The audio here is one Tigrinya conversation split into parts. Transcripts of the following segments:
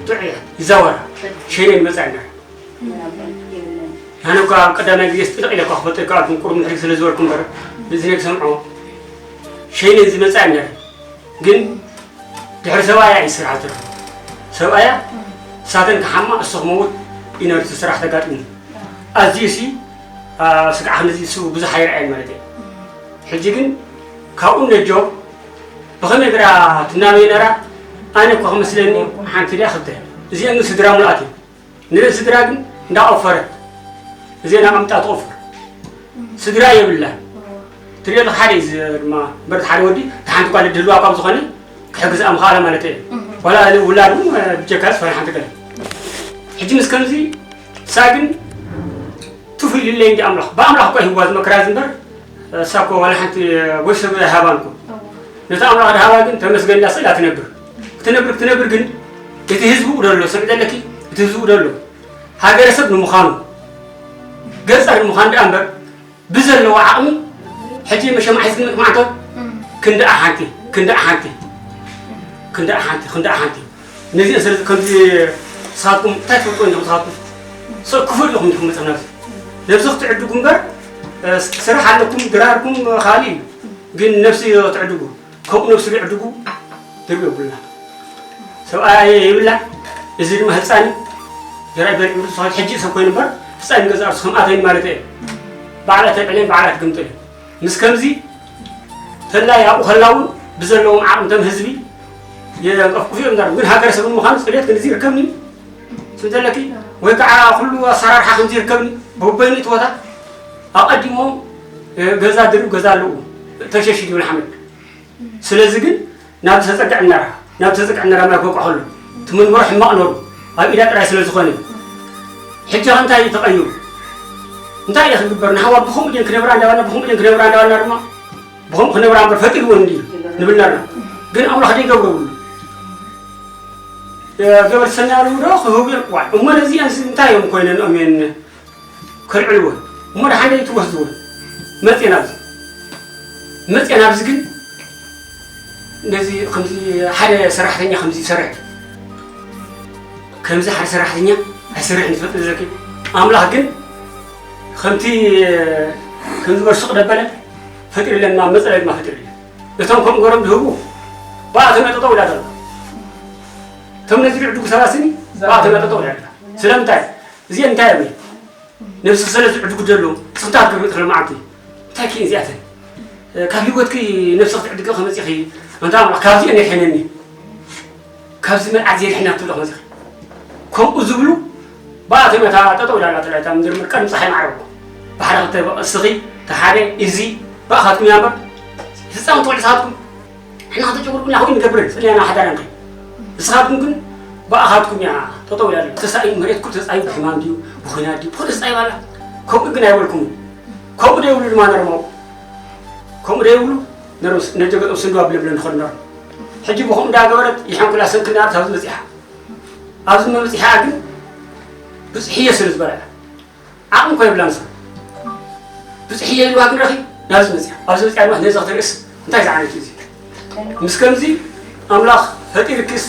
ጥዑይ እያ፣ ይዛወራ። ሸይነ ይመጻ ነራ። ኣነ እኳ ኣብ ቀዳማይ ግዜ ስጥልቕ ኢለ እኳ ክፈልጦ ይከኣልኩ፣ ቁሩብ ምሕሪ ስለ ዝበልኩ እምበር፣ ብእዝነ ክሰምዖ ሸይነ ዝመጻ ነራ። ግን ድሕሪ ሰብኣያ እዩ ስራሕ ዝረኽብ። ሰብኣያ እሳተን ክሓማ እሱ ክመውት እዩ ነቲ ስራሕ ተጋጢሙ። ኣዝዩ ሲ፣ አ፣ ስጋዕ ክንዚ እሱ ብዙሕ ኣይረኣየን ማለት እዩ። ሕጂ ግን ካብኡ ነጆ ብኸመይ ግራ ትናበይ ነራ? ኣነ እኮ ክመስለኒ ሓንቲ ድያ ክልተ። እዚአን ግን ስድራ ሙሉኣት እዩ። ንርእሲ ስድራ ግን እንዳቆፈረት እዚአን ኣቐምጣ ትቆፍር። ስድራ የብላን። ትሪኦ ኣለኻ ሓደ እዩ እዚ ድማ በርቲ ሓደ ወዲ፣ እታ ሓንቲ ጓል ድህልዋ ካብ ዝኾነ ክሕግዝኣ ምኽኣላ ማለት እዩ። ዋላ ውላድ እውን፣ እ፣ ብጀካ ዝኾነ ሓንቲ ገለ። ሕጂ ምስ ከምዚ እሳ ግን ትፍ ኢሉለይ እንጂ ኣምላኽ፣ ብኣምላኽ እኮ ይህዋ ዝመክራ ዝንበር፣ እሳ እኮ ዋላ ሓንቲ ወይ ሰብ ኣይሃባን እኮ። ነታ ኣምላኽ ድሃባ ግን ተመስገን እንዳስእላ ትነብር። ክትነብር፣ ክትነብር ግን እቲ ህዝቡ ደሎ፣ ስምዕ ዘለኪ፣ እቲ ህዝቡ ደሎ ሃገረሰብ ንምዃኑ፣ ገጸር ንምዃኑ ደኣ እምበር፣ ብዘለዎ ዓቕሚ፣ ሕጂ መሸማዕ ሒዝክን መዓንቶ ክንደኣ ሓንቲ፣ ክንደኣ ሓንቲ፣ ክንደኣ ሓንቲ፣ ክንደኣ ሓንቲ። ነዚአን ስለ ከምዚ ንስኻትኩም እንታይ ትፈልጡ እንዲኹም ንስኻትኩም? ሰብ ክፉእ ኢኹም እንዲኹም መጸና። ነብሲ ክትዕድጉ እምበር፣ እ፣ ስራሕ ኣለኩም፣ ድራርኩም ካልእ እዩ። ግን ነብሲ ክትዕድጉ፣ ከምኡ ነብሲ ዝዕድጉ ድርብ የብሉና። ሰብኣይ ይብላ፣ እዚ ድማ ህጻን እዩ። ጀራይ በሊዑ ዝኸውን ሕጂ ሰብ ኮይኑ እምበር፣ ህጻን ገዛ ርእሱ ከም ኣተኒ ማለት እየ። ባዕላ ተልዕለን ባዕላ ትግምጥል። ምስ ከምዚ ተላይ ኣብኡ ከላ እውን ብዘለዎም ዓቕሚ እቶም ህዝቢ የንቀፍቅፉ እዮም። ግን ሃገረሰብ ንምዃኑ ጽሬት ክንዚ ይርከብኒ ስም ዘለኪ ወይ ከዓ ኩሉ ኣሰራርሓ ከምዚ ይርከብኒ በበይኑ እቲ ቦታ ኣቐዲሞም፣ እ፣ ገዛ ድርብ ገዛ ኣለዉ ተሸሽግ ይብል ሓመድ። ስለዚ ግን ናብ ተዘግዐ ነራ፣ ናብ ተዘግዐ ነራ ማይ ክወቅዖ ከሎ፣ እቲ መንበሩ ሕማቕ ነሩ፣ ኣብ ኢዳ ጥራይ ስለ ዝኾነ፣ ሕጂ ኸ እንታይ እዩ ተቐይሩ? እንታይ እዩ ክግበር? ንሓዋ ብኸምኡ ድየን ክነብራ እንዳበልና፣ ብኸምኡ ድየን ክነብራ እንዳበልና ድማ፣ ብኸምኡ ክነብራ እምበር ፈጢርዎ እንድዩ ንብል ነርና። ግን ኣምላኽ ደይገብሮ ብሉ። ገበርቲ ሰናይ ኣለዉ ዶ? ክህቡ እዮም። ዋይ፣ እሞ ነዚአን እንታይ እዮም ኮይነን? ኦም እየን ከልዕልወን። እሞ ደሓን ደይ ትወስድወን? መፅየን ኣብዚ። መፅየን ኣብዚ ግን ነዚ ከምዚ ሓደ ሰራሕተኛ ከምዚ ይሰርሕ። ከምዚ ሓደ ሰራሕተኛ ኣይሰርሕን፣ ትፈልጥ ዘለኪ። ኣምላኽ ግን ከምቲ ከምዚ በርሱቕ ደበለ ፈጢርለና፣ መፅለሊ ድማ ፈጢርለን። እቶም ከምኡ ገሮም ዝህቡ ብኣቶም እያ ጠጠው ኢላ ዘላ። እቶም ነዚ ዝዕድጉ ሰባት ስኒ ብኣቶም እያ ጠጠው ኢላ ዘላ። ስለምንታይ? እዚአን እንታይ እዮም? ነብስኺ ስለ ዝዕድጉ ዘለዉ፣ ንስኺ እንታይ ክትገብሪ ትኽእሊ መዓልቲ? እንታይ ክኢን እዚኣተን? ካብ ህይወትኪ ነብስኺ ክትዕድጊ ከመፂኺ፣ ኣንታ ኣምላኽ፣ ካብዚአን የድሕነኒ። ካብዚ መልዓት እዚ የድሕና ትብሎ ከመፂኺ። ከምኡ ዝብሉ፣ ብኣቶም እያ እታ ጠጠው ኢላ ኣላ፣ እታ ምድሪ ምርቃን ምሳሕ ይማዕረጉ። ብሓደ ክልተ እስኺ፣ እታ ሓደ እዚ፣ ብኣኻትኩም እያ እምበር፣ ህፃውንቲ ወልድኻትኩም። ንሕና ከተጨጉርጉና ኮይኑ ንገብርን፣ ጽልያና ሓዳር ንኽእል። ንስኻትኩም ግን ብኣኻትኩም እያ ጠጠው ኢላ ኣላ። ተሳኢኑ መሬት ኩሉ ተጻዩ ብሕማም ድዩ፣ ብኹናት ድዩ፣ ብኹሉ ተጻዩ ኣላ። ከምኡ ግን ኣይበልኩምን። ከምኡ ደይብሉ ድማ ነርሞ። ከምኡ ደይብሉ ነርምስ፣ ነጀ ገጠም ስንድዋ ብለብለን ንኸዱ ነርሞ። ሕጂ ብኸምኡ እንዳገበረት ይሓንኩላ ሰንክና ኣብዚ መጺሓ። ኣብዚ መብጺሓ ግን ብጽሕዮ ስለ ዝበላ እያ። ዓቕሚ እኮ የብላን ንሳ። ብጽሕዮ ኢልዋ ግን ረኺ ናብዚ መጺኣ። ኣብዚ መጺኣ ድማ ነዚ ክትርእስ እንታይ ዝዓይነቱ እዩ እዚ? ምስ ከምዚ ኣምላኽ ፈጢርክስ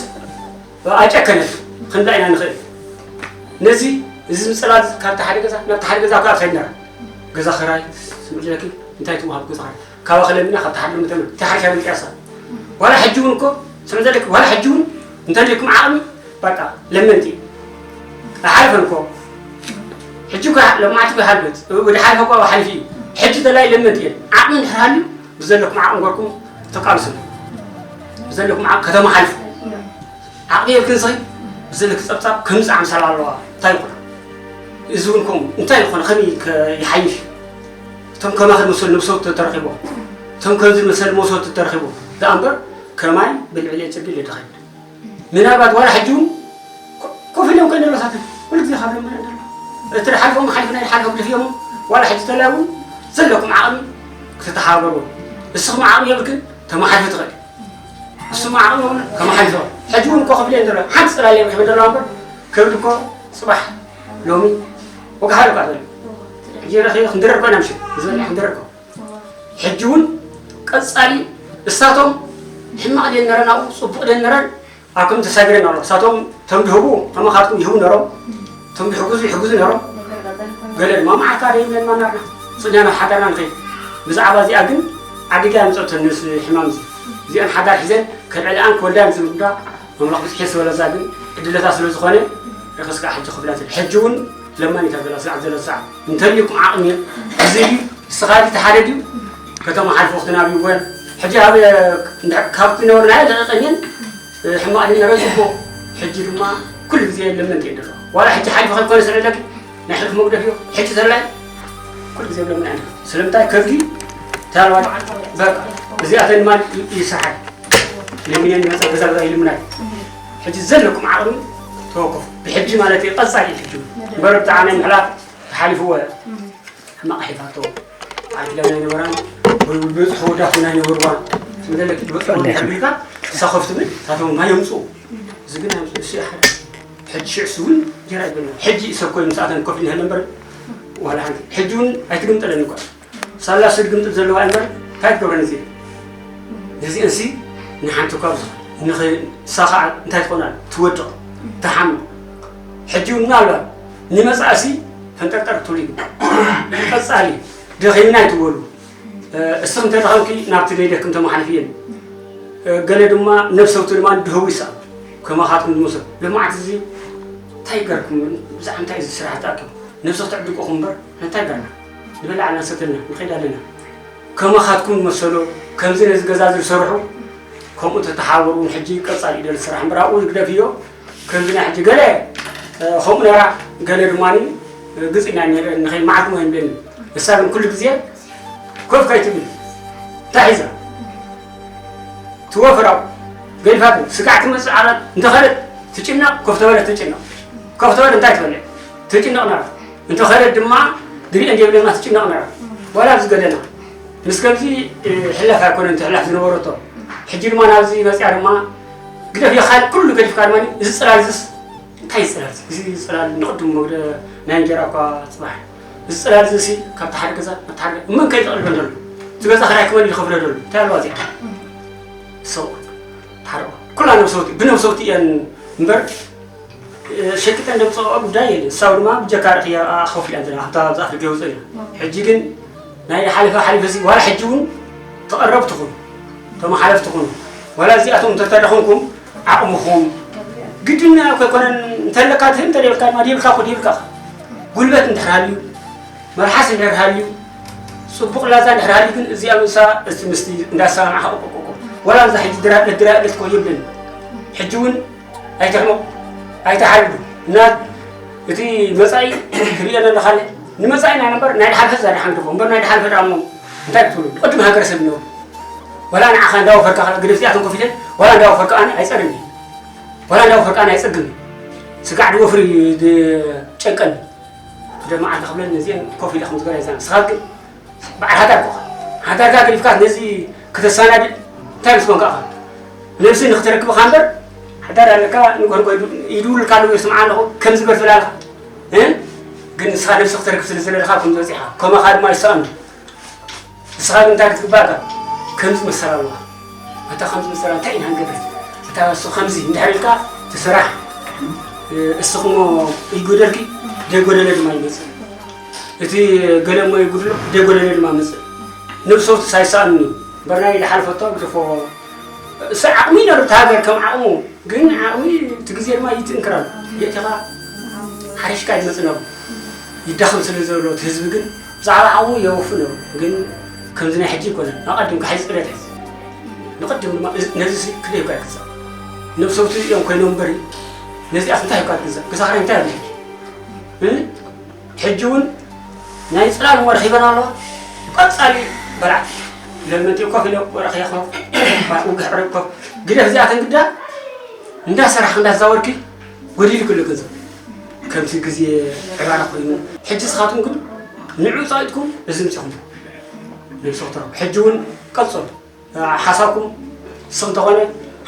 ኣይጨከነን። ክንዳ ኢና ንኽእል። ነዚ፣ እዚ ምጽላል ካብቲ ሓደ ገዛ ናብቲ ሓደ ገዛ እኮ ኣይትኸይድን ነራ። ገዛ ኽራይ ስምዕ ዘለኪ እንታይ ትወሃብ ገዛ ኽራይ? ካባኺ ለሚና ካብ ትሓድሩ ምተመን፣ እንታይ ሓሪሻ መጺኣሳ? ዋላ ሕጂ እውን እኮ፣ ስምዕ ዘለኪ፣ ዋላ ሕጂ እውን እንተልኩም ዓቕሚ፣ በቃ፣ ለመንቲ። ኣይሓልፈን እኮ። ሕጂ እኮ ለማዕቲ እኮ ይሃልበት፣ ወደ ሓልፈ እኮ ሓሊፉ እዩ። ሕጂ ተላይ ለመንቲ እየን። ዓቕሚ እንድሕር ሃልዩ፣ ብዘለኩም ዓቕሚ ገርኩም ተቃልሱ። ብዘለኩም ዓቕሚ ከተማ ሓልፉ። ዓቕሚ የብልክን ስኺ፣ ብዘለኪ ጸብጻብ ከምዚ ኣምሳል ኣለዋ። እንታይ ይኾና? እዚ እውን ከምኡ፣ እንታይ ይኾነ? ከመይ ከ-፣ ይሓይሽ? እቶም ከማኺ ዝመሰሉ ነብሰወት ተረኺቦም፣ እቶም ከምዚ ዝመሰሉ መውሰድቲ ተረኺቦም። ደኣ እምበር ከማይ ብልዕሊ ጽድቂ ኢለ ድኸይድ። ምናልባት ዋላ ሕጂ እውን ኮ-፣ ኮፍ ኢሎም ኮይነ ኣለሳትን ኩሉ ግዜ ካብ ለመነ እንደሎ። እቲ ድሓልፎም ሓሊፍና ድሓልፎም ድፍዮሞ ዋላ ሕጂ ተላዊ ዘለኩም ዓቕሚ ክትተሓባበሩ። እስኹም ዓቕሚ የብልክን ተመሓልፊ ትኽእል። እሱም ዓቕሚ የብሉን ከመሓልፎ። ሕጂ እውን እኮ ክብል እየ እንደሎ። ሓንቲ ጽላል እየ ረኺበ እንደሎ እምበር ከብድ እኮ ጽባሕ ሎሚ ወግሓ ኢሉ እኳ ዘሎ። ሕጂ ረኺበ ክንድረር ኮይና ምሽ ዝበልዕ ክንድረር እኮ። ሕጂ እውን ቀጻሊ እሳቶም ሕማቕ ደነረን ኣብኡ ጽቡቕ ደነረን ኣኩም ተሳግረን ኣሎ። እሳቶም፣ እቶም ድህቡ፣ ከማኻትኩም ይህቡ ነሮም። እቶም ድሕጉዙ ይሕጉዙ ነሮም። ገለ ድማ መዓልካ ደይብለን ማናርና። ጽኛና ሓዳርና ንኸይድ። ብዛዕባ እዚኣ ግን ዓዲጋ ያምጸተን ነስ ሕማም እዚ። እዚኣን ሓዳር ሒዘን ከልዕልኣን ክወልዳን ዝብል ጉዳ ኣምላኽ ብጽሕ ስበለዛ ግን ዕድለታ ስለ ዝኾነ ርክስካ ሕጂ ክብላ ትብል። ሕጂ እውን ለማኒታ ዘላ ስርዓት ዘለ ሰዓት እንተልዩኩም ዓቕሚ እዚ እዩ። ንስኻ እቲ ሓደ ድዩ ከተማ ሓልፎ ክትናብይወን ሕጂ ኣብ እንድሕር ካብ ዝነበርናዮ ለቐቐኝን ሕማቕ ድዩ ነረ ጽቡቕ። ሕጂ ድማ ኩሉ ግዜ ለመንቲ እየ ደሎ። ዋላ ሕጂ ሓሊፉ ከይኮነ ስለ ለኪ ናይ ሕልፍ መጉደፍ እዩ። ሕጂ ተላይ ኩሉ ግዜ ለምን ኣነ ስለምንታይ ከብዲ ታልባ በቃ እዚኣተን ድማ ይስሓል። ለሚነን ይመጻ ገዛ ገዛ ይልምናይ። ሕጂ ዘለኩም ዓቕሚ ተወከፉ። ብሕጂ ማለት እዩ ቀጻሊ እዩ ሕጂ። እምበር ብጣዕሚ ምሕላፍ ተሓሊፍዎ ሕማቕ ሒፋቶ። ዓዲ ለምና ይነበራን ብዝሑ ወዳቱ ናይ ነበርዋ ስለዘለኪ ብዝሑ ወዳቱ ቢልካ ሳኸፍ ትብል ሳቶም ማይ የምጽኡ። እዚ ግን ኣምጽኡ እሱ ሓደ ሕጂ ሽዕሱ እውን ጌራ ይብልና። ሕጂ ሰብ ኮይኑ ሰዓተን ኮፍ ኢልና እምበር ዋላ ሓንቲ ሕጂ እውን ኣይትግምጠለን እኳ። ሳላ ስድግምጥል ዘለዋ እምበር እንታይ ትገብረን እዚ? ነዚአንሲ ንሓንቲ እኳ ብዙ ንኸ-፣ ንሳ ኸዓ እንታይ ትኾና? ትወድቕ፣ ትሓምቕ። ሕጂ እውን ምናልባት ንመጻእሲ ፈንጠርጠር ትብሉ እዩ። ቀጻሊ ደኺምና ኣይትበሉ። እ፣ እስኺ እንተደኸምኪ ናብቲ ደይደክም ተመሓልፊ እየን። እ፣ ገለ ድማ ነብሰውቲ ድማ ድህቡ ይሰኣሉ። ከማኻትኩም ዝመሰሉ። ልምዓት እዚ እንታይ ገርኩም? ብዛዕባ እንታይ እዚ ስራሕ ተኣኪቡ? ነብሲ ክትዕድቁኹም እምበር እንታይ ገርና? ንበልዕ ኣለና፣ ንሰቲ ኣለና፣ ንኸይድ ኣለና። ከማኻትኩም ዝመሰሉ ከምዚ ነዚ ገዛ እዚ ዝሰርሑ ከምኡ ተተሓበሩ እውን ሕጂ ቀጻሊ እዩ ደሊ ስራሕ እምበር ኣብኡ ግደፍዮ። ከምዚ ናይ ሕጂ ገለ፣ እ፣ ከምኡ ነራ ገለ ድማኒ፣ እ፣ ግጽ ኢና ንኸይድ መዓልቲ ወይ እንደኒ። ንሳ ግን ኩሉ ግዜ ኮፍ ከይትብል እንታይ ሒዛ? ትወፍር ኣብኡ። ገዲፋት ስጋዕ ትመጽእ ዓራት እንተኸደት ትጭነቕ፣ ኮፍ ተበለት ትጭነቕ። ኮፍ ተበለት እንታይ ትበልዕ? ትጭነቕ ነራ። እንተኸደት ድማ ድሪኤን የብለና ትጭነቕ ነራ። ዋላ ኣብዚ ገለና። ምስ ከምዚ፣ እ፣ ሕላፍ ኣይኮነን እቲ ሕላፍ ዝነበረቶ። ሕጂ ድማ ናብዚ መጽያ ድማ ግደፍ የኻል ኩሉ ገዲፍካ ድማ እዚ ጽላል ዝስ እንታይ ይጽላል? እዚ ጽላል ንቕድም መግደ ናይ እንጀራ እኳ ጽባሕ። እዚ ጽላል እዚ ሲ ካብቲ ሓደ ገዛ ናብቲ ሓደ ገዛ መን ከይተቕልበን ዘሎ? እቲ ገዛ ክራይ ክመን ይኸፍሎ ዘሎ? እንታይ ኣለዋ እዚኣ? ሰው ታረቑ። ኩላ ነብሰውቲ፣ ብነብሰውቲ እየን እምበር፣ እ፣ ሸቂጠን ደምጽኦ ጉዳይ የለን። እሳው ድማ ብጀካ ርኽያ ኣኸፍል እየን ዘለና። ካብታ ኣብዚ ኣፍሪቃ ይወፅእ ኢና። ሕጂ ግን ናይ ሓለፈ ሓሊፈ ሲ ዋላ ሕጂ እውን ተቐረብቲ ኩኑ፣ ተመሓለፍቲ ኩኑ። ዋላ እዚኣቶም እንተተደኸምኩም ዓቕምኹም ግድና እኮ ኣይኮነን። እንተለካ ትህብ፣ እንተደብልካ ድማ ደብልካ እኮ ደብልካ። ጉልበት እንድሕር ሃልዩ፣ መልሓስ እንድሕር ሃልዩ፣ ጽቡቕ ላዛ እንድሕር ሃልዩ ግን እዚኣ ምሳ እቲ ምስቲ እንዳሰማማዕካ ቆቆቆቆ። ዋላ እዛ ሕጂ ድራለት ድራለት እኮ የብልን። ሕጂ እውን ኣይትሕመቕ፣ ኣይትሓርዱ። እና እቲ መጻኢ ትርእየና ኣለኻ። ንመጻኢና ነበር ናይ ድሓልፈ እዛ ድሓን ግፎ እምበር ናይ ድሓልፈ ደኣ እሞ እንታይ ክትብሉ? ቅድሚ ሃገረሰብ ይነብሩ። ዋላ ንዓኻ እንዳወፈርካ ግደፍ እዚኣተን ኮፍ ኢለን ዋላ እንዳወፈርካ ኣነ ኣይጸርኒ። ዋላ እንዳወፈርካ ኣነ ኣይጸግኒ። ስጋዕ ድወፍሪ ድጨንቀኒ። ደማ ዓዲ ክብለን ነዚአን ኮፍ ኢለ ከም ዝገራ ይዛን። ንስኻ ግን በዓል ሃዳር እኮ ኢኻ። ሃዳርካ ገዲፍካ ነዚ ከተሰናድእ እንታይ ምስ ኮንካ ኢኻ? ነብሲ ንክትረክብኻ እምበር ሓዳር ኣለካ ንጎርጎ ይድውልካ ኣለዉ ይስምዓ ኣለኹ ከም ዝገርፍላ ኣለኻ። እ? ግን ንስኻ ነብሲ ክትረክብ ስለ ዘለኻ ከም ዝበፂኻ ከማኻ ድማ ይሰኣኑ። ንስኻ ግን እንታይ ክትግባእካ? ከምዚ መሰል ኣለዋ። ኣታ ከምዚ መሰል እንታይ ኢና ንገብር? ኣታ እሱ ከምዚ እንድሕር ኢልካ እቲ ስራሕ፣ እ፣ እስኹሞ ይጎደልኪ፣ ደይጎደለ ድማ ይመጽእ። እቲ ገለ እሞ ይጉድሎ፣ ደይጎደለ ድማ ይመጽእ። ነብሰውቲ ሳይሰኣኑ እምበር ናይ ዝሓልፈቶ ግደፎ። እሱ ዓቕሚ ይነብር፣ እቲ ሃገር ከም ዓቕሙ ግን ዓቕሚ እቲ ግዜ ድማ ይትንክር ኣሎ። የእቲኻ ሓሪሽካ ይመጽእ ነብሩ። ይዳኸም ስለ ዘሎ እቲ ህዝቢ ግን ብዛዕባ ዓቕሙ የወፉ ነብሩ። ግን ከምዚ ናይ ሕጂ ኣይኮነን። ኣቐድም ክሓይዝ ጥረት ሕዝ። ንቐድም ድማ እዚ፣ ነዚ ሲ ክደይ እኳ ይግዛእ። ነብሰውቲ እዮም ኮይኖም እምበሪ ነዚኣስ እንታይ እኳ ትግዛእ? ገዛ ክራይ እንታይ ኣሎ? እ? ሕጂ እውን ናይ ጽላል እሞ ረኺበን ኣለዋ። ቀጻሊ በላዕቲ ለመንቲ ኮፍ ኢለ ወረኸ ይኸፍ፣ ውግሕ ዕረብ ኮፍ። ግደፍ እዚኣተን ግዳ እንዳሰራሕኺ እንዳዛወርኪ ጎዲሉ ክሎ ገንዘብ። ከምቲ ግዜ ዕባራ ኮይኑ፣ ሕጂ ንስኻትኩም ግን ንዑ ጻኢትኩም እዚ ምጽኹም። ነብሲ ክትረኽቡ። ሕጂ እውን ቀጽሉ። ሓሳብኩም ንስኹም እንተኾነ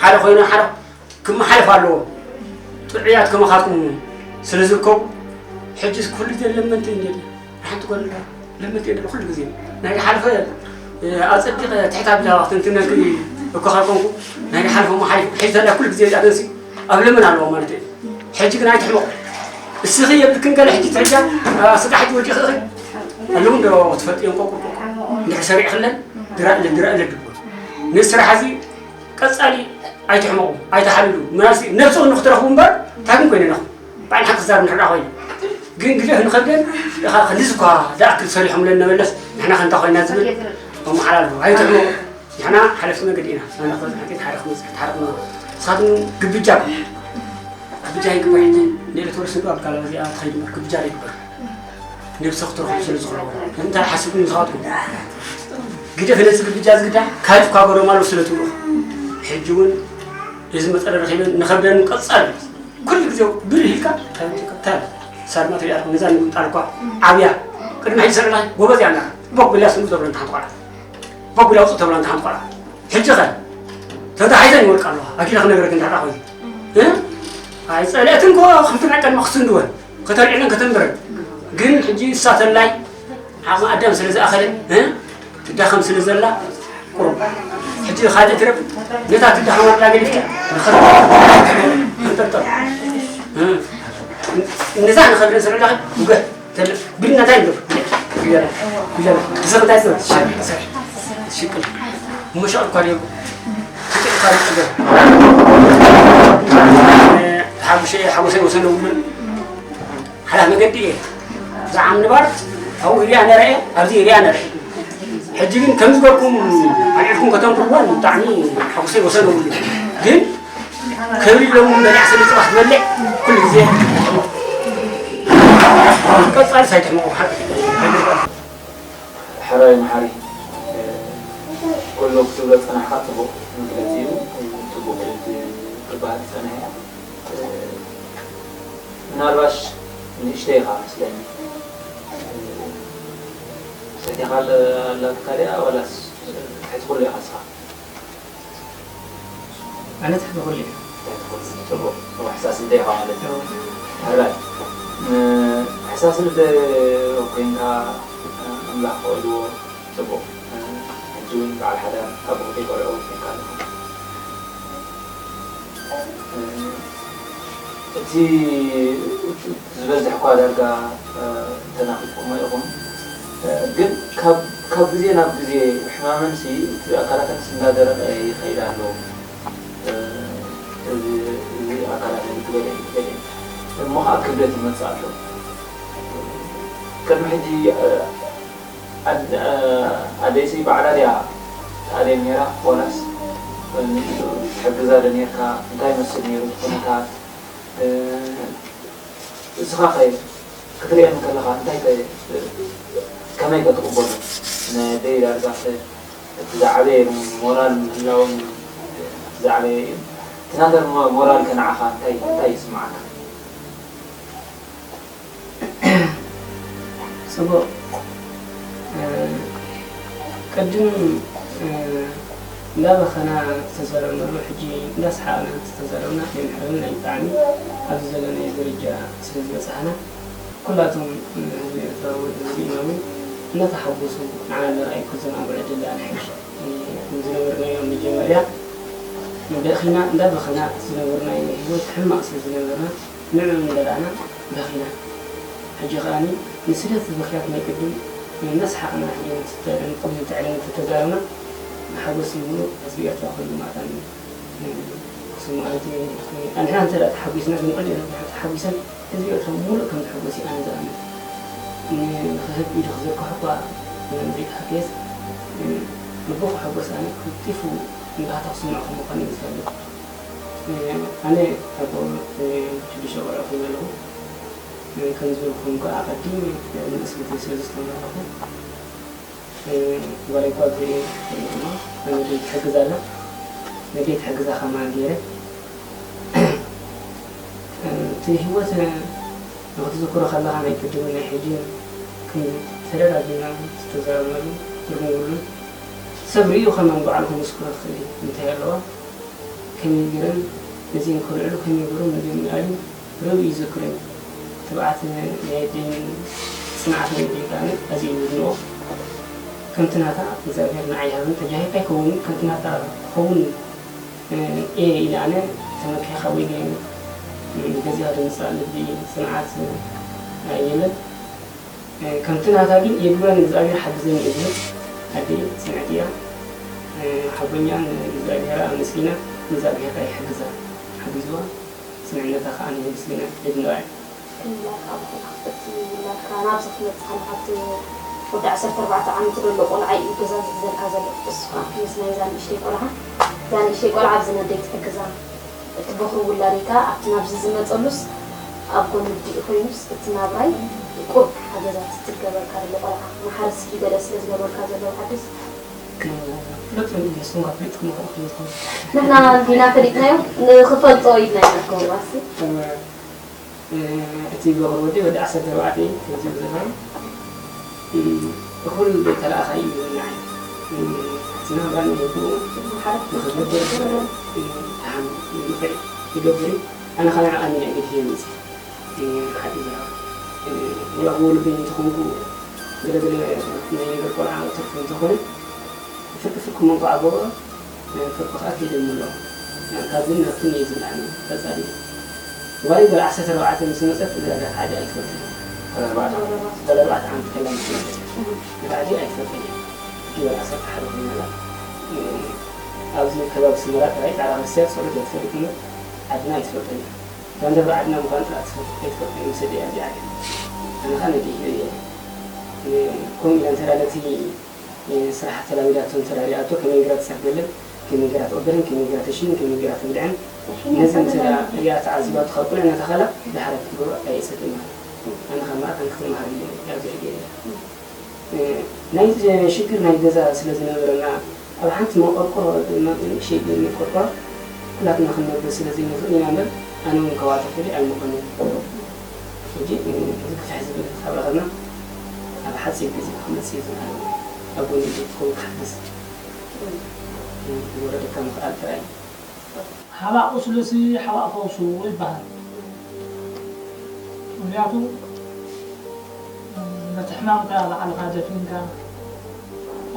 ሓደ ኮይነ ሓደ ክመሓለፍ ኣለዎ። ጥዑያት ከማኻትኩም ስለ ዝርከቡ፣ ሕጂ ኩሉ ግዜ ለመንቲ እንድየ። ሓንቲ ጓል ኣለዋ። ለመንቲ እንድየ ኩሉ ግዜ። ናይ ዝሓለፈ፣ እ፣ ኣጸቢቐ ትሕት ኣቢለ ክትንትነኪ እኮ ካብ ኮንኩ፣ ናይ ዝሓለፈ እሞ ሓሊፉ። ሕጂ ዘላ ኩሉ ግዜ እዚኣ ተንሲ ኣብ ለመን ኣለዎ ማለት እዩ። ሕጂ ግን ኣይትሕመቑ። እስኺ የብልክን ገለ ሕጂ ትሕጃ፣ ኣ፣ ስጋ ሕጂ ወዲኺ ኣለዉ እንዶ ክትፈልጥዮም ቆቁ። እንድሕር ሰሪዕክለን ድራእለ፣ ድራእለ ድቦት። ነዚ ስራሕ እዚ ቀጻሊ ኣይትሕመቑ፣ ኣይትሓልሉ። ምናልሲ ነብስኹም ንክትረኽቡ እምበር፣ እንታይ ግን ኮይነ ነኹም። ባዕል ሓቂ ክዛረብ እንድሕር ደኣ ኮይኑ። ግን ግደፍ ንኸብደን፣ ኢኻ ክንድዚ እኳ ደኣክል ሰሪሖምለን ነበለስ፣ ንሕና ከንታ ኮይና ዝብል ኣመሓላልፉ። ኣይትሕመቑ። ንሕና ሓለፍቲ መገዲ ኢና። ኣነ ክበዝሕ ሓቂ ሓደ ክመጽእ፣ ሓደ ክመ-፣ ንስኻትኩም ግብጃ፣ ግብጃ ይግበር ሕጂ። ንኤሌክትሮኒክስ እንዶ ኣብ ካላ እዚኣ ትኸይድ እምበር ግብጃ ይግበር። ነብሰ ክትረኽቡ ስለ ዝኽእሉ። እንታይ ሓስብኩም ንስኻትኩም? ግደፍ ነዚ ግብጃ ዝግዳ ካልእ እኳ ገሮም ኣለዉ ስለ ትብሉ። ሕጂ እውን እዚ መጸረ ረኺበን ንኸብደን ቀጻሊ ኩሉ ግዜ ብርህ ኢልካ ካብ ኢትዮጵያ ታል ሳድማ ትሪኣ ኣለኹ። ነዛ ንምጣል እኳ ዓብያ ቅድሚ ሕጂ ሰለላ ጎበዝ እያ። ኣላ ቦግ ብላ ስሙ ተብሎ እንተ ሓንቲ ቆልዓ፣ ቦግ ብላ ውፅእ ተብሎ እንተ ሓንቲ ቆልዓ። ሕጂ ኸ ተታሒዘን ይወድቃ ኣለዋ። ኣኪለ ክነግረክ እንተ ደኣ ኮይኑ እ? ኣይ ጸልአትን ኮ ከምቲ ናይ ቀድሚ ክስንድወን ከተልዕለን ከተንብረን። ግን ሕጂ እሳ ተላይ ዓቕሚ ኣዳም ስለ ዝኣኸለ እ? ትዳኸም ስለ ዘላ ቁሩብ። ሕጂ ካልእ ትረብ ነታ ትዳኸም ኣላ ገዲፍካ ንኸ-፣ ንጠርጠር። እ? ነዛ ንኸብደን ስለ ላኸ ውገ ተለ-፣ ብድና እንታይ ንገብር? ጉጀለ፣ ጉጀለ። እዚ እንታይ ትብል? ሽቅል። እሞ ሸቕል እኳ ድዩ? ሽቅል እኳ ድዩ? ሓሙሸ፣ ሓሙሸ ወሰነ ውሉን ሓላፍ መገዲ እየ። ብዛዕባ ምንባር ኣብኡ ይሪኣ ነረ እየ፣ ኣብዚ ይሪኣ ነረ እየ። ሕጂ ግን ከም ዝገርኩም ኣልዒልኩም ከተንብርዋ ብጣዕሚ ሓጎሰይ ወሰን የብሉን። ግን ክብሪ ኣለዎም። በሊዕ ስለ ጽባሕ ትበልዕ ኩሉ ግዜ ቀጻሊ ሳይትሕመቑ ሓቂ። ሕራይ መሓሪ፣ ኩሉ ክትብሎ ዝጸናሕካ ጽቡቕ መግለጺ እዩ። ጽቡቕ እዩ ክበሃል ዝጸንሐ። ምናልባሽ ንእሽተይ ኢኻ መስለኒ። ሰቲኻ ኣለ-፣ ኣላትካ ድያ ዋላስ ትሕቲ ኩሉ ኢኻ ንስኻ? ኣነ ትሕቲ ኩሉ እየ። ትሕቲ ኩሉ። ጽቡቕ። ጽቡቕ። ሕሳስ ልደ ኢኻ ማለት እዩ። እወ። ሕራይ። ም-፣ ሕሳስ ልደ ኮይንካ ኣምላኽ ክቐልዎ ጽቡቕ። ሕጂ እውን በዓል ሓዳር ኣቦ ክልተ ቆልዑ ኮይንካ ኣለኻ። እቲ ዝበዝሕ እኳ ዳርጋ፣ እ፣ ተናኺፍኩሞ ኢኹም። እ፣ ግን ካብ፣ ካብ ግዜ ናብ ግዜ ሕማመንሲ እቲ ኣካላተንስ እንዳደረቐ ይኸይድ ኣሎ። እ፣ እዚ፣ እዚ ኣካላተን ክበልዕ ይኽእል እዩ። እሞ ኸዓ ክብደት ይመጽእ ኣሎ። ቅድሚ ሕጂ፣ እ፣ ኣድ-፣ ኣደይሲ ባዕላ ድያ ትኣልየን ነይራ? ዋላስ ትሕግዛ ዶ ነርካ? እንታይ ይመስል ነይሩ እቲ ኩነታት? እ፣ እስኻ ኸ ክትርእየን ከለኻ እንታይ ከ-፣ ከመይ ከ ትቕበሎ? ነደይ ዳርጋ ከ እቲ ዝዓበየ ሞራል ምህላዎም እቲ ዝዓበየ እዩ። እቲ ናተን ሞ-፣ ሞራል ከ ንዓኻ እንታይ፣ እንታይ ይስምዓካ? ጽቡቕ። እ፣ ቅድም፣ እ፣ እንዳበኸና ዝተዛረብናሉ፣ ሕጂ እንዳሰሓቕና ዝተዛረብና ኣይምሕረን። ናይ ብጣዕሚ ኣብዚ ዘለናዮ ደረጃ ስለ ዝበጻሕና፣ ኩላቶም፣ እ፣ ህዝቢ ኤርትራ ወይ ህዝቢ ኢማሚ እናተሓጎሱ ንዓና እናረኣዩ ክዘናግዑ ዕድል ደኣ ንሕሽ፣ እ፣ ዝነበርናዮ መጀመርያ በኺና፣ እንዳበኸና ዝነበርናዮ ህይወት ሕማቕ ስለ ዝነበርና፣ ንዕኡ እንዳረኣና በኺና። ሕጂ ከኣ ንስደት ዝበኽያት ናይ ቅድም እናሰሓቕና ሕጂ ንትተ-፣ ንትዕልም ተተዛረብና፣ ሓጎስ ሙሉእ ህዝቢ ኤርትራ ኩሉ መኣታን ክስምዖ እቲ ኣንሕና እንተ ደኣ ተሓጒስና፣ ግን ኩሉ ተሓጒሰን ህዝቢ ኤርትራ ሙሉእ ከም ዝሕጎስ እዩ ኣነ ዝኣምን። ንኽህብ ኢዱ ክዝርግሖ እኳ ዘይተሃገየስ፣ ልቡ ክሕጎስ ኣነ ቀልጢፉ ንባህታ ክስምዖ ከም ምዃኑ እዩ ዝፈልጥ። ኣነ ኣቦ ሽዱሽተ ቆልዑ ኮይነ ኣለኹ። ከም ዝበልኩም ከኣ ኣቐዲመ ንእስ ወደይ ስለ ዘስተምረለኹ፣ ጓለይ እኳ ብዘይ እሞ ኣነ ደይ ትሕግዝ ኣላ። ነደይ ትሕግዛ ከማን ገይረ። እቲ ህይወት ንኽትዝክሮ ከለኻ ናይ ቅድምን ናይ ሕጂን ክንዲ ተደጋጊምና ዝተዛረብናሉ ትርጉም የብሉን። ሰብ ርእዩ ከማን ባዕሉ ክምስክሮ ይኽእል እዩ። እንታይ ኣለዋ? ከመይ ገይረን ነዚአን ከልዕሉ፣ ከመይ ገይሮም ነዚኦም ይኣልዩ፣ ርእዩ ይዝክሩ እዮም። ትብዓት ናይ ኣደይን ጽንዓት ናይ ኣደይ ከኣ ኣዝየ የድንቖ። ከምቲ ናታ እግዚኣብሔር ንዓይ ይሃብን ተጃሂርካ ኣይከውንን፣ ከምቲ ናታ ክኸውን፣ እ፣ እየ ኢለ ኣነ መኪኻ ወይ ገይሩ ገዚኣ ድምፃ ልቢ፣ ፅንዓት ኣየለን። ከምቲ ናታ ግን የግበን እግዚኣብሔር ሓግዘኒ እዩ ዝብል ኣደ ፅንዕቲ እያ። ሓቦኛ ንእግዚኣብሔር ኣመስጊና፣ እግዚኣብሔር ከኣ ይሕግዛ፣ ሓጊዝዋ፣ ፅንዕነታ ከኣ ነመስግና፣ የድንቓ እየ። ክምላኽ ኣቦ እቲ ውላድካ ናብዚ ክመጽእ ከሎ ካብቲ ወዲ ዓሰርተ ኣርባዕተ ዓመት ዘሎ ቆልዓ እዩ ገዛ ዝሕዘልካ ዘሎ። እሱ ከኣ ምስ ናይዛ ንእሽተይ ቆልዓ፣ እዛ ንእሽተይ ቆልዓ ኣብዚ ነደይ ትሕግዛ፣ እቲ በኹሪ ውላደይ ከኣ ኣብቲ ናብዚ ዝመጸሉስ ኣብ ጎኒ ኣዲኡ ኮይኑስ እቲ ናብራይ ቁሩብ ሓገዛት ትገብረልካ ዘሎ ቆልዓ፣ መሓረሲ ገለ ስለ ዝገብረልካ ዘለዉ ዓድስ ፍለጥ ንስኹም ካብ ፍለጥኩም ኢኹም ክብል ንሕና እንዲና ፈሊጥናዮ ንኽፈልጦ ኢልና ኢና ክገብርባሲ። እቲ በኹር ወዲ ወዲ ዓሰርተ ኣርባዕተ እዩ፣ ከምዚ ዝብለና። እኹል ተለኣኻይ እዩ ዝብለና ዓይነት። እቲ ናብራ ንልቡ ንኽገብር፣ ደሓን ንኽእል ይገብር እዩ። ኣነ ኸዓ ንዓኣ እየ ገዲፈ መፅእ። ሓቂ ዝሃብ። ወላ ብወለደይ እንተኾንኩ፣ ገለ ገለ ናይ ነገር ቆልዓ ትርፊ እንተኾነ፣ ፍርቂ ፍርቂ መንኮ ኣበብዖ፣ ፍርቂ ከኣ ከይደ ይምልኦ። ካብዚ ናብቲ እየ ዝብላዕኒ፣ ቀጻሊ። ጓል ጓል ዓሰርተ ኣርባዕተ ምስ መጸት፣ እዛ ሓደ ኣይትፈልጥን። ጓል ኣርባዕተ ዓመት ከላ ምስ መጸት፣ እዛ ሓደ ኣይትፈልጥን እያ። እቲ ጓል ዓሰርተ ሓደ ኮይና ኣላ። ኣብዚ ከባቢ ስመራ ጥራይ ጻዕዳ ክርስትያን ጸሎት እያ ትፈልጥ እምበር፣ ዓድና ኣይትፈልጥን እያ። እታ እንደ ብዓድና ምዃን ጥራሕ ትፈልጥ፣ ኣይትፈልጥን እያ፣ ምስ ኣዲኣ እዚኣ እያ። ኣነ ኸኣ ነዲአ እየ። ከምኡ ኢላ እንተ ደኣ ነቲ ስራሕ ተላሚዳቶ እንተ ደኣ ሪኣቶ፣ ከመይ ገይራ ትሰርገልን፣ ከመይ ገይራ ትቕበልን፣ ከመይ ገይራ ተሽይን፣ ከመይ ገይራ ትብልዕን፣ ነዚ እንተ ደኣ ሪኣ ተዓዚባቶ ካብ ቁልዕነታ ኸላ፣ ድሓር ክትገብሮ ኣየእሰትን እያ። ኣነ ኸኣ መዓት ኣነ ክትመሃር ኢለ እየ ኣብዚ ሕጂ እየ። እ፣ ናይ ሽግር ናይ ገዛ ስለ ዝነበረና፣ ኣብ ሓንቲ መቆርቆሮ፣ መ-፣ ንእሽተይ ቆርቆሮ ኩላትና ክንነብር ስለ ዘይንኽእል ኢና እምበር፣ ኣነ እውን ካብኣ ተፈልየ ኣይምኾንን። ሕጂ፣ እ፣ እዚ ግፍሕ ዝብል ካብ ረኸብና፣ ኣብ ሓፂር ግዜ ክመፅእ እዩ ዝብሃል። ኣብ ጎኒ ትኸውን ክሕግዝ፣ እ፣ ዝወረደካ ምኽኣል ጥራይ እዩ። ሓባእ ቁስሉሲ ሓባእ ፈውሱ ይበሃል። ምኽንያቱ፣ ነቲ ሕማምካ ባዕልኻ ደፊንካ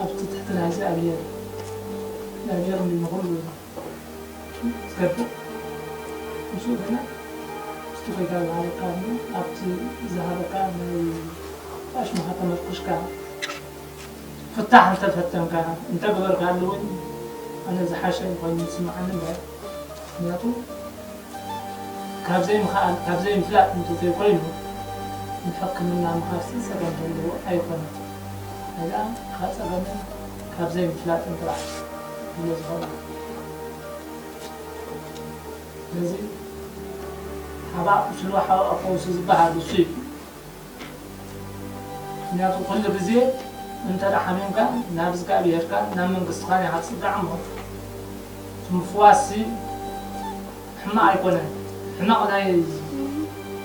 ኣብቲ ትሕቲ ናይ እግዚኣብሔር፣ እግዚኣብሔር እንዲ ንኹሉ ዝገብር። ምስኡ ግና ምስቲ ጌታ ዝሃበካ እሞ ኣብቲ ዝሃበካ ናይ ኣሽሙኻ ተመርኩስካ ፍታሕ እንተፈተንካ፣ እንተገበርካሉ እውን ኣነ ዝሓሸ ኮይኑ ዝስምዓኒ እምበር፣ ምኽንያቱ ካብ ዘይምኽኣል፣ ካብ ዘይምፍላጥ እንተዘይኮይኑ፣ ንሕክምና ምኻድሲ ጸገም ዘለዎ ኣይኮነን። እዚ ከኣ ካብ ጸገምን ካብ ዘይምፍላጥን ጥራሕ ስለ ዝኾነ። ስለዚ ሓባእ ቁስሉ ሓባእ ፈውሱ ዝበሃል እሱ እዩ። ምኽንያቱ ኩሉ ግዜ እንተ ደኣ ሓሚምካ ናብ እግዚኣብሄርካ ናብ መንግስትኻን ኢኻ ትጽጋዕ እሞ፣ እቲ ምፍዋስሲ ሕማቕ ኣይኮነን። ሕማቕ ናይ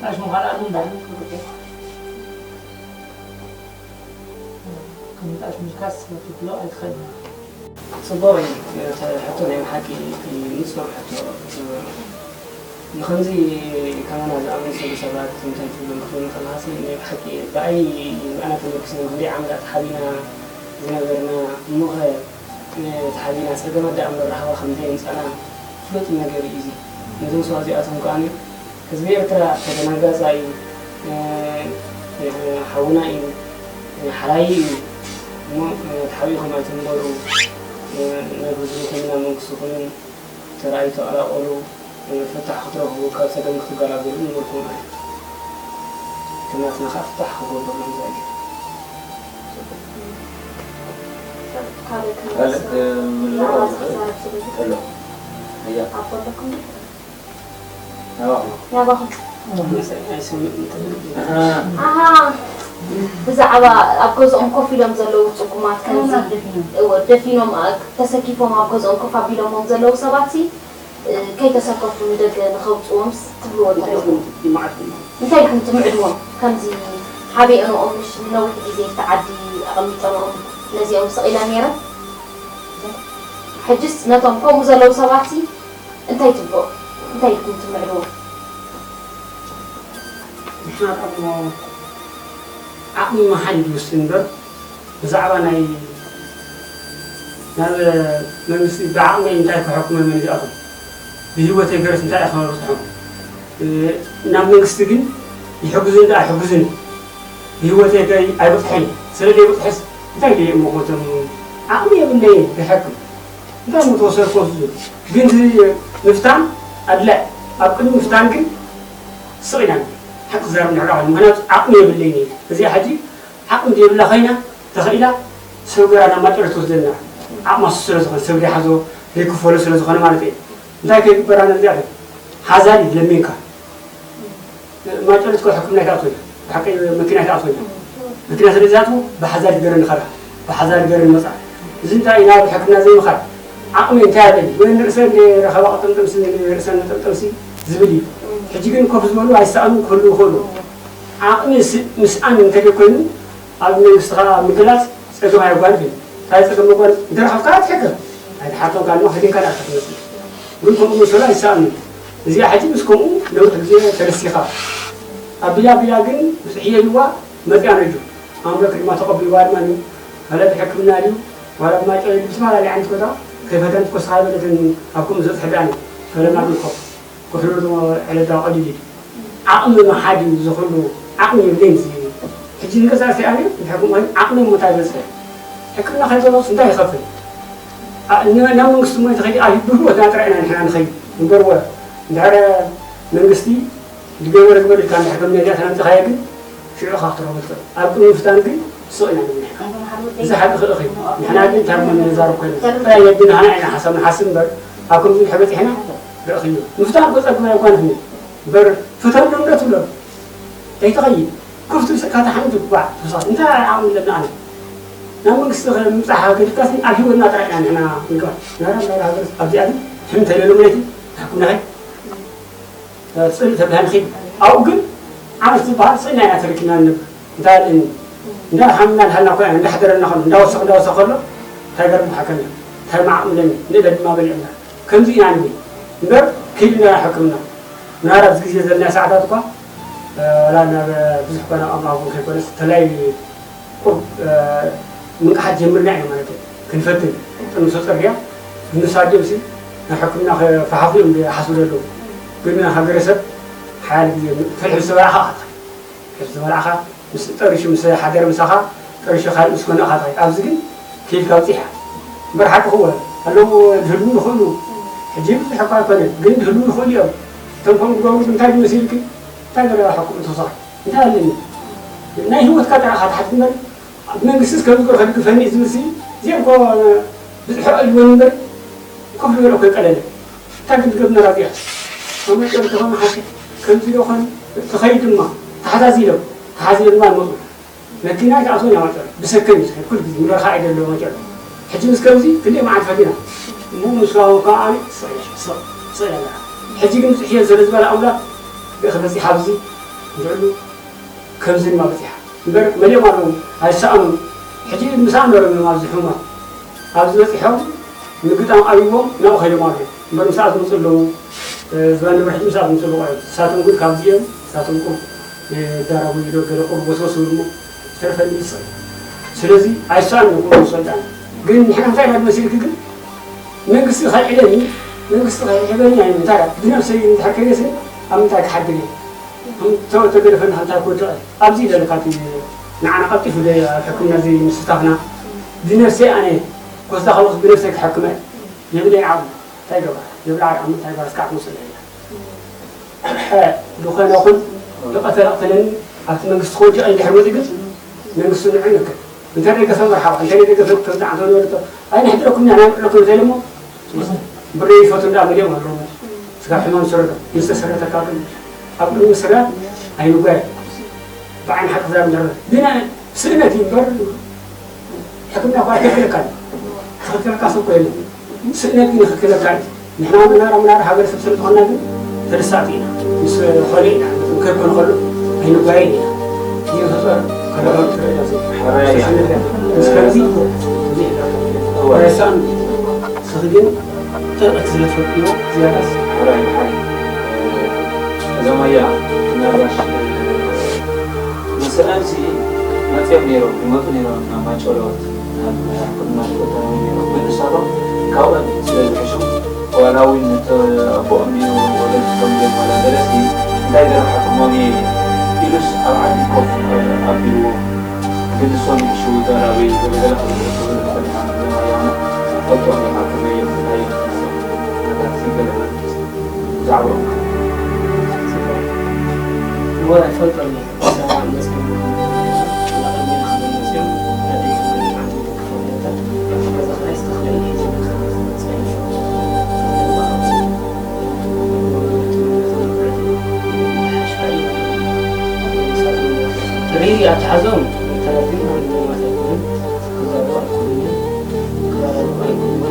ጣሽሙ ካልኣሉ እምበር፣ ከም ጣሽሙ ኢልካስ ክትብሎ ኣይትኽእልን። ጽቡቕ እዩ። እቲ ሕቶ ናይ ብሓቂ ንጹር ሕቶ። ንኸምዚ ከማና ዝኣመሰሉ ሰባት እንታይ ትብሎም ክትብለኒ ከለኻሲ፣ ናይ ብሓቂ ብኣይ ብኣና ተመርኪስና ክንደይ ዓመታት ሓቢና ዝነበርና፣ እሞኸ፣ እ፣ ተሓቢና ጸገማት ደኣ እምበር ራህዋ ከም ዘየምጻና ዝፍለጥ ነገር እዩ እዚ። ነዞም ሰባት እዚኣቶም ከኣ ህዝቢ ኤርትራ ተደናጋጻ እዩ፣ እ፣ እ፣ ሓውና እዩ፣ እ፣ ሓራዪ እዩ እሞ፣ እ፣ ተሓቢእኹም ኣይትንበሩ፣ እ፣ ናብ ህዝቢ ይኹን ናብ መንግስቲ ይኹን ተራእዩ ተቐላቐሉ፣ እ፣ ፍታሕ ክትረኽቡ፣ ካብ ጸገም ክትገላገሉ ንብልኩም ኣነ። ከም ናትና ከኣ ፍታሕ ክገብረሎም ዛጊ። ካልእ ካልእ ክምልስ ክምልኦ ብዛዕባ ዝኽእል ዝዛረብ ስለ ዝኽእል ኣሎ። እያ። ኣቦ ኣለኩም ዶ? ናባኹም። ናባኹም። ኣይሰምዕን ትብል። ኣሃ። ኣሃ። ብዛዕባ ኣብ ገዝኦም ኮፍ ኢሎም ዘለዉ ጽጉማት፣ ከምዚ፣ እወ፣ ደፊኖም፣ ኣ-፣ ተሰኪፎም ኣብ ገዝኦም ኮፍ ኣቢሎሞም ዘለዉ ሰባትሲ፣ እ፣ ከይተሰከፉ ንደገ ንኸውጽዎምስ ትብልዎ እንታይ ኣለኹም? ይመዓድኩም? እንታይ ኢልኩም ትምዕድዎም? ከምዚ ሓቢኦምኦም ምሽ ንነዊሕ ግዜ ኣብቲ ዓዲ ኣቐሚጦምኦም ነዚኦም ስቕ ኢለን ነይረን? ሕጅስ ነቶም ከምኡ ዘለዉ ሰባትሲ እንታይ ትብልዎ? እንታይ ኢልኩም ትምዕድዎም? ንሕና እሞ ዓቕሚ መሓን ይውስን እምበር፣ ብዛዕባ ናይ፣ ናብ መንግስቲ ብዓቕመይ እንታይ ክሕኩመ መን እዚኣቶም? ብህይወተይ ገርስ እንታይ ኢኻ በፅሖም ናብ መንግስቲ ግን ይሕግዙን ደኣ ኣይሕግዙን ብህይወተይ ገይ ኣይበፅሐን። ስለ ዘይበፅሐስ እንታይ ገይ እሞ ኮቶም ዓቕሚ የብለይ ክሕክም እንታይ ምተወሰድኮ ግን ምፍታን ኣድላእ ኣብ ቅድሚ ምፍታን ግን ስቕ ኢና ሓቂ ክዛረብ ንሕራቕ ምክንያቱ ዓቕሚ የብለይን እየ እዚኣ ሕጂ ዓቕሚ ዘይብላ ኮይና ተኸኢላ ሰብ ገራ ናብ ማጨሎ ትወስደና ዓቕማ ስለ ዝኾነ ሰብ ዘይሓዞ ዘይክፈሎ ስለ ዝኾነ ማለት እዩ እንታይ ከይግበራና እዚኣ ሓዛሪ ለሚንካ ማጨሎ ትኮ ሕክምና ይትኣትወና ብሓቂ መኪና ይትኣትወና መኪና ስለ ዝኣትዎ ብሓዛሪ ገረ ንኸዳ ብሓዛሪ ገረ ንመፃ እዚ እንታይ ኢና ብሕክምና ዘይምኻድ ዓቕሚ እንታይ ኣለኒ ወይ ንርእሰ ረኸባ ቅጥምጥምሲ ርእሰ ንጥምጥምሲ ዝብል እዩ ሕጂ ግን ኮፍ ዝበሉ ኣይሰኣኑ ክህሉ ይኽእሉ ዓቕሚ ምስኣን እንተደይኮይኑ ኣብ መንግስቲ ከዓ ምግላፅ ፀገም ኣየጓንፍ እዩ። እንታይ ፀገም መጓንፍ እንተረኸብካ ትሕክም ኣይትሓቶም ካልማ ከዲንካ ንኣካ ትመስል ግን ከምኡ መሰሉ ኣይሰኣኑ እዚኣ ሕጂ ምስ ከምኡ ነዊሕ ግዜ ተረሲኻ ኣቢላ ኣቢላ ግን ብዙሕ የልዋ መፅያ ነጁ ኣምለክ ድማ ተቐቢልዋ ድማ ካልኣት ሕክምና ድዩ ዋላ ድማ ጨ ብዝተፈላለየ ዓይነት ቦታ ከይፈተንት ኮስኻ በለትን ኣብ ከምኡ ዘፅሕዳኒ ፈለማ ግን ኮፍ ክሕሉ ዕለታዊ ቀሊል እዩ ዓቕሚ መሓድ እዩ ዝኽሉ ዓቕሚ የብለይን እዚ ሕጂ ንገዛእቲ ኣነ ንሕኩም ዓቕሚ ሞታ ይበፅሕ ሕክምና ከይገለሱ እንታይ ይኸፍል ናብ መንግስቲ ሞ ተኸዲ ኣብ ብህወትና ጥራይ ኢና ንሕና ንኸይድ እምበርወ እንድሕረ መንግስቲ ዝገበረ ግበር ኢልካ እንድሕር ከም ነዚኣ ተናምፅኻዮ ግን ሽዑ ኢኻ ክትረኽቦ ትኽእል ኣብ ቅድሚ ምፍታን ግን ስቕ ኢና ንብል ንሕና እዚ ሓቂ ክእኺ ንሕና ግን ታርመን ንዛረብ ኮይና ጥራይ የድናሃና ኢና ሓሳብ ንሓስብ እምበር ኣብ ከምዚ ድሕር በፂሕና ርእኽዮ ምፍታን እኮ ፀግማ የጓንፍኒ እምበር ፍተውሎም ዶ ትብሎም ከይትኸይድ ክፍቱ ስእካ ተሓምቱ ባዕ ተሳት እንታይ ዓቕሚ ኣለና ኣነ ናብ መንግስቲ ምብፃሕ ሃገር ኢልካሲ ኣብ ሂወትና ጥራይ ኢና ንሕና ንግባ ናራ ናራ ሃገር ኣብዚኣ ግን ሕም ተለሎም ለይቲ ናኩናኸይ ፅልኢ ተብላሃ ንኺድ ኣብኡ ግን ዓመት ዝበሃል ፅልና ኢና ተረኪብና ንነብር እንታይ ኣለኒ እንዳ ሓምና እንዳሃልና ኮ እንዳሕደረና ኮ እንዳወሰኽ እንዳወሰኽ ከሎ እንታይ ገርም ሓከምና እንታይ መዓቕምለኒ ንእለ ድማ በሊዕና ከምዚ ኢና ንብል እምበር ክይድ እንዳ ሕክምና ምናልባት ኣብዚ ግዜ ዘለና ሰዓታት እኳ ዋላ ናብ ብዙሕ ኮነ ኣማኹም ከይኮነስ ተላይ ቁርብ ምንቅሓት ጀምርና ኢና ማለት እዩ ክንፈትን ጥንሶ ፅርግያ ንሳድዮም ሲ ናይ ሕክምና ከፋሓፉ እዮም ዝሓስቡ ዘለዉ ግን ሃገረሰብ ሓያል ግዜ ፍርሒ ዝተበላዕኻ ኣታ ፍርሒ ዝተበላዕኻ ምስ ጠሪሹ ምስ ሓደረ ምሳኻ ጠሪሹ ካልእ ምስ ኮነ ኣኻ ኣብዚ ግን ኬድካ ኣውፂሓ እምበር ሓቂ ክወ ኣለዉ ዝህልዉ ይኽእሉ ሕጂ ብዙሕ እኳ ኣይኮነ ግን ዝህልዉ ይኽእሉ እዮም እቶም ከምኡ ዝገብሩ እንታይ ዝመሲልኪ እንታይ ገለ ሕክም ተወሳኺ እንታይ ኣለኒ ናይ ህይወትካ ጥራኻ ትሓት እምበር ኣብ መንግስቲ እስከ ዝገር ከድግፈኒ ዝብል ሲ እዚኦም ኮ ብዝሕኦ ይወን እምበር ኮፍ ዝበለ ኮ ይቀለለ እንታይ ክትገብር ነራ እዚኣ ኣብ መጨረሻ ኮነ ሓሲ ከምዚ ዶ ኮን ትኸይድ ድማ ተሓዛዚሎም ተሓዚሎም ድማ ይመፁ መኪና ይትኣትወን እያ ማጨሎ ብሰከን እዩ ዝኸይድ ኩሉ ግዜ ምረኻ ኣይደለዎ ማጨሎ ሕጂ ምስ ከምዚ ክንደይ መዓልቲ ፈቲና እሞ ምስ ዋወ ከዓ ኣነ ስቕ ኢለ ስቕ ስቕ ኢለ ኣለና ሕጂ ግን ዝሕየ ስለ ዝበለ ኣምላኽ ገእኸ በፂሓ ኣብዚ ንዕሉ ከምዚ ድማ በፂሓ እምበር መሊኦም ኣለዉ ኣይሰኣኑን ሕጂ ምሳእ ነሮም እዮም ኣብዚ ሕሙማት ኣብዚ በፂሖም ምግጣም ኣብዎም ናብኡ ከይዶም ኣለዉ እምበር ምሳእ ዝመፁ ኣለዉ ዝባን ንብረት ምሳእ ዝመፁ ኣለዉ ቆልዑት ንሳቶም ግን ካብዚ እዮም ንሳቶም ቁሩብ ይዳረጉ ኢዶ ገለ ቁሩብ ወስወስ ይብሉ እሞ ዝተረፈ ይምልስ እዩ ስለዚ ኣይሰኣኑን እዮም ቁሩብ ዝሰልጣን ግን ንሕና እንታይ ኢና ዝመሲልኪ ግን መንግስቲ ከልዕለኒ መንግስቲ ከይሕበኒ ኣይምንታይ ብነብሰይ እንድሕር ከይደስኒ ኣብ ምንታይ ክሓድር እየ ተገደፈና እንታይ ክወድቕ ኣብዚ ዘለካ ንዓና ቀልጢፉ ኣብ ሕክምና እዚ ምስታፍና ብነፍሰይ ኣነ ኮስታ ከለስ ብነፍሰይ ክሕክመ የብለይ ዓቕሚ እንታይ ገብራ የብላ ዓቕሚ እንታይ ገብራ እስካዕ ትወስድ እያ ዝኾነ ይኹን ዝቐተለ ቅተለኒ ኣብቲ መንግስቲ ክወድቕ እንድሕር መፂ ግን መንግስቲ ንዑ ይርከብ እንተ ደገፈ መርሓባ እንተ ደገፈ ከምዚ ዓንተ ወለቶ ኣይንሕድረኩም ኢና ናምዕለኩም ተለሞ ብረይ ይፈቱ እንዳ መሊኦም ኣለዉ ስጋብ ሕማም ስረዶ ምስ ተሰረተካ ግን ኣብ ቅድሚ ስርናት ኣይንጓየ ብዓይኒ ሓቂ ክዛረብ ንረብ ግን ስእነት እዩ እምበር ሕክምና እኳ ኣይከልክለካ እዩ ዝኸልከለካ ሰብ እኮ የለን ስእነት ግን ይኸልክለካ እዩ ንሕና ምናራ ምናራ ሃገረሰብ ስለ ዝኾንና ግን ተደሳእቲ ኢና ምስ ኾነ ኢና ከይኮነ ከሎ ኣይንጓየን ኢና ይፈጠር ከለሎ ትረዳ ምስ ከምዚ ብዙሕ ረሳን ስኽግን ጥርቀት ስለ ትፈልጥዎ ዝያዳስ እዞም ኣያ ምናልባሽ ንስኣንሲ መፅኦም ነይሮም ይመፁ ነይሮም ናብ ማጨሎት ናብ ሕክምና ዝፈተኑ ነይሮም ግን ንሳቶም ካብኦም ስለ ዝሕሹም ጓላዊ ነቲ ኣቦኦም ድዩ ወለዲ ከም ድዮም ዋላ ገለሲ እንታይ ዘርብሓኩሞም እየ ኢሉስ ኣብ ዓዲ ኮፍ ኣቢልዎ። ግን ንሶም ይዕሽዉ ጓላዊ ገለ ገለ ክብሉ ክብሉ ፈሊሓ ንዘማያሙ ፈልጦም ኢና ከመይ እዮም እንታይ እዮም ኩነታት ገለ ብዛዕባኦም እወ ኣይፈልጦን እየ። ብዛዕባ መስቀል መኮንን እንዳቐድሜና ከመይ መፅዮም ኣደይ ከማን ሓንቲ ክፍለታ በቲ ገዛ ክራይ ዝተኽለ እየ ዝብል ጸኒሑ። ሪሊ ኣትሓዞም ተረዲን ኣንብቦ ማለት ኣይኮኑን። ክዛረቡ ኣይክእሉን እዮም። ክራረቡ ኣይክእሉን።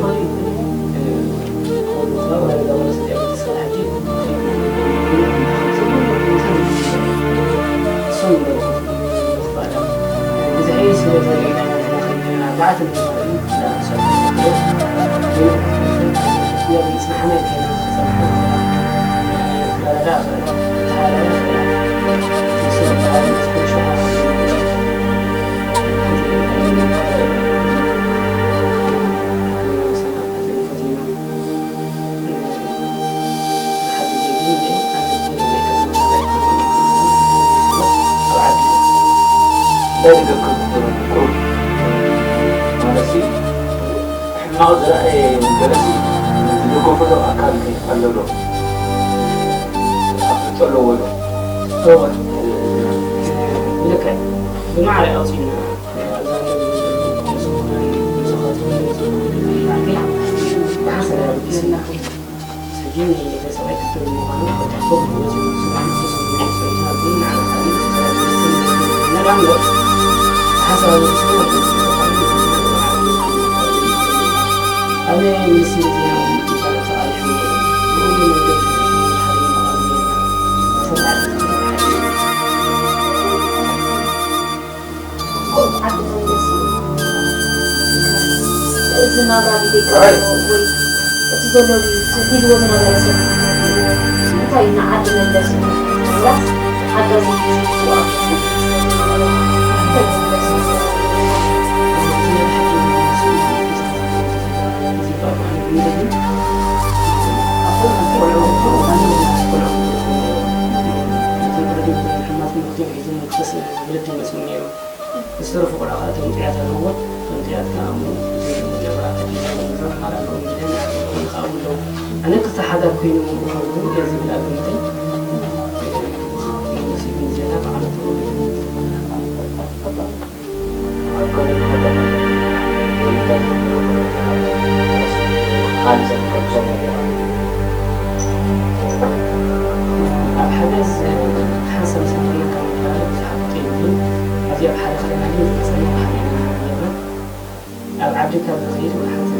እንታይ ዝገብር ቁሩብ ማለትሲ ሕማቕ ዝረኣየ ገለሲ ዝደገፎ ዶ ኣካል ኣሎ ዶ ኣፍልጦ ኣለዎ ዶ እወ ልክዕ ብማዕረ ኣውፂና ኣብዛ ንዝኾነ ንዝኸትሉ ንዝኽሉ ብሓሰብ ኣበጊስና ሕጂ ንሰብኣይ ክትብል ምዃኑ በታሕቶም ዝወፅኡ ሰባት ንክሰምዑ ሰሪሕና ግን ንዓና ካልእ ነባምር ሓሳብ ኣበጊስና ኣበይ ሚኒስትሪ ዜና ምሳና ተቓሊሑ ነይሩ ብኡ መንገዲ ሓደ መቓሉ ነይርና ሰብዓት እዚ ናብራ ድዩ ደቂ ወይ እቲ ዘሎ ድዩ እቲ ሒዝዎ ዝነበረ ሰብ እንታይ እዩ ንዓዲ መለስ እዩ ምናልባት ሓጋዚ ሒዝዎ እንታይ ይመለስ ወለዲ ይመስሉ ነይሮም። ዝተረፉ ቆልዓ ከዓ እቶም ጥያት ኣለዎ። እቶም ጥያት ከዓ እሞ እቲ መጀመርያ ተዲቦም ብዙሕ ሓላሎም ኢለን ይኸውን ይኸውን ኣለዉ። ኣነ ክልተ ሓዳር ኮይኑ ይኸውን እየ ዝብል ኣብ ግምተይ መሲሉኒ ዜና ብዓመት ተወሊዱ። ኣብ ሓደ ሓንሳብ ዝሓለካ ምባል ብዙሓት ይብሉ። ኣብዚ ኣብ ሓደ ከተማ ግን ዝተጸንዐ ሓይሊ ኔርና። ኣብ ዓዲ ካብ ዝኸይድ ወላ ሓንቲ